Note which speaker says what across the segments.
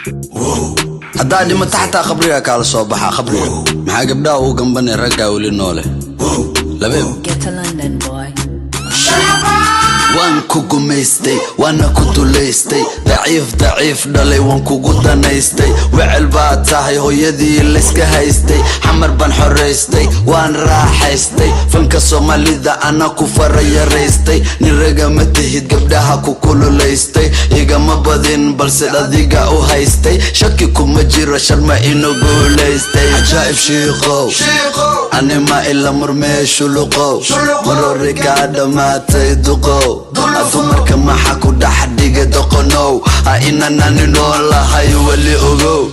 Speaker 1: Haddaa dhimato xataa khabriga kaala soo baxaa khabriga. Maxaa gabdhaha ugu gambanay raggaa weli noole labeeb?
Speaker 2: Get to London, boy.
Speaker 1: Waan ku gumaystay, waana ku dulaystay. Daciif daciif dhalay, waan kugu danaystay. Wecel baad tahay, hooyadii layska haystay. Xamar baan xoraystay, waan raaxaystay. Fanka Soomaalida ana ku farayaraystay. Nin ragama tihid, gabdhaha ku kululaystay. Igama badin, balse adiga u haystay. Shaki kuma jiro, Sharma inu guulaystay. Cajaa'ib shiiqow, anima ila murmee shuluqow. Marori kaa dhammaatay duqow. Dumarka maxa ku dhex dhiga doqonow? Ha inan ani noolahay weli ogow.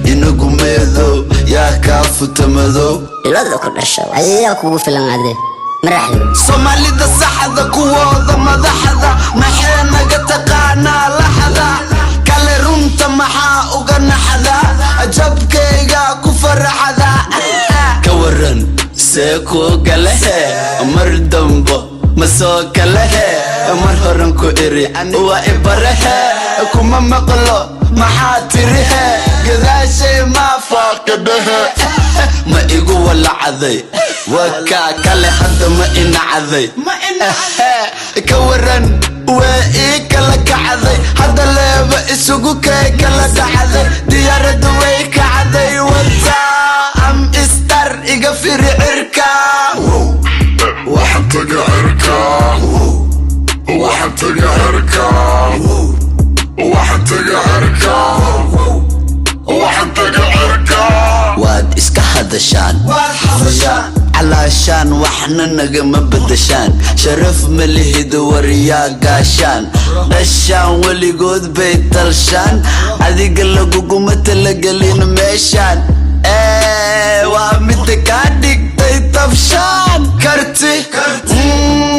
Speaker 1: Inagu meedow yaa kaa futa madow?
Speaker 3: Ilada ku dhasha ayaa kugu filan ade maraxdo.
Speaker 1: Soomaalida saxda, kuwooda madaxda, maxay naga taqaanaa laxda kale? Runta maxaa uga naxda? Jabkayga ku faraxda. Ka waran see ku galehe? Mar dambo ma soo kalehe? Mar horan ku iri waa ibarehe. Kuma maqlo, maxaa tirihe? Gadaashay maa faaqi dhehe? Ma igu walacday? Wakaa kale hadda ma inacday? Ka waran waa ii kala kacday hadda, leeba isugu kay kala dhacday. Diyaaradda way kacday, wataa am star iga firi cirka.
Speaker 4: Waxaan taga cirka, waxaan taga cirka, waxaan taga cirka, waxaan taga cirka.
Speaker 1: Waad iska hadashaan calaashaan, waxna nagama bedeshaan. Sharaf ma lihid, wariyaa gaashaan dhashaan. Weligood bay talshaan, adiga laguguma talagelin meeshaan. Waa midda kaa dhigtay tabshaan. Karti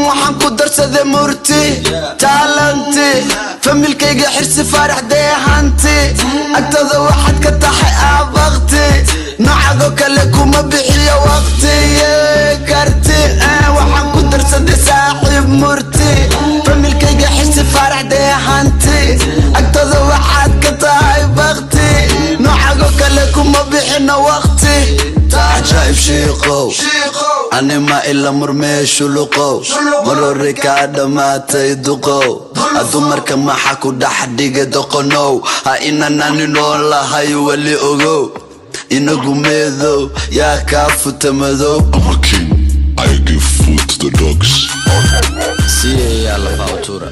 Speaker 1: waxaan ku darsaday murti, talent. Familkayga Xirsi Faarax deehanti. Agtada waxaad ka tahay aabakti. Nocago kale kuma bixiyo waqti. Karti waxaan ku darsaday saaxiib murti. Familkayga Xirsi Faarax deehanti. Agtada waxaad ka tahay bakti. Nocago kale kuma bixino waqti. Cajaa'ib shiiqow, anima ila murmee shuluqow. Marori kaa dhammaatay duqow. Dumarka maxa ku dhex dhiga doqonow? Ha inan ani noolahay weli ogow. Inagu meedow yaa kaa futa madow?
Speaker 4: I'm a king. I give food to the dogs.
Speaker 1: Siyayaa lafaa utuura.